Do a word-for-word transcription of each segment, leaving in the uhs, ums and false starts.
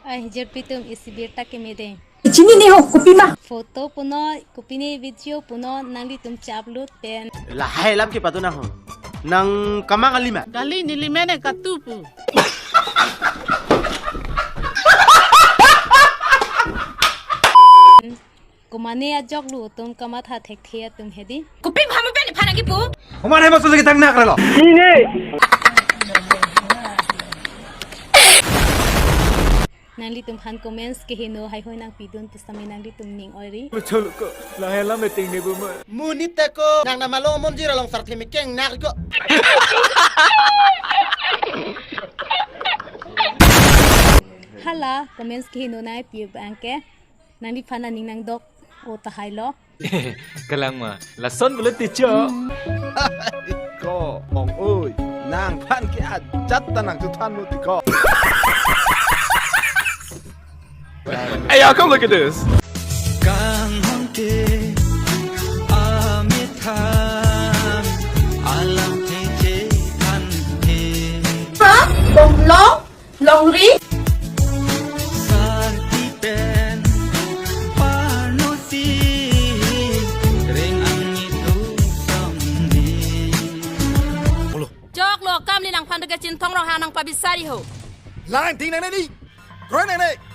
Ai, jirpi atum isi birta keme dei. Chini ni ho, kopi ma? Photo punon, kopine video punon, nanglitum che-upload pen. Lahai alam kepado nang ho. Nang kamang kali ma? Kali, neli mene katupu. Komane ajoklo atum kamatha thekthe atum hedi. Kopi bhama pen iphan agipu? Komane masul lagi tang nak relo. Ini. Nanglitum aphan comments keheno haihoi nangpidun pusitame nanglitum ning oiri. Cholo ko, lahai alam meeting ni bu ma. Monit ta ko, nang namalo monjir along sarthe mekeng nak ko. Hala, comments keheno nangpi abang ke. Nangliphan aning nangdok o tahai lo. Kalang ma, lason bule ticho. Ko, ong oi, nangphan ke ajat ta nang tuthan mo ti ko. Hey, y'all, come look at this. Kanghon ke amithan alam thengthe than he. Ha? Bonglong? Longri? Santi pen parnosi reng angni tu samni. Joklo, kam ni nangphan ke Chinthong Ronghang nangpabisari ho. Lang ting nang nani. Kroi nang ne.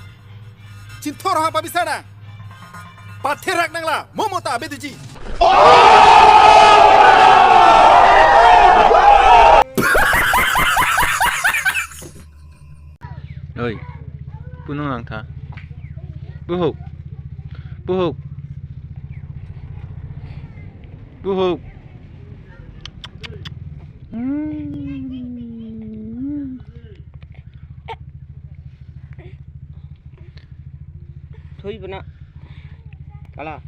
Chinthong Ronghang pabisar nang. Patherak nang la, momo ta abediji. Oi, punong lang tha. Buhuk. Buhuk. Buhuk. Hmm. Thui bana. Ala.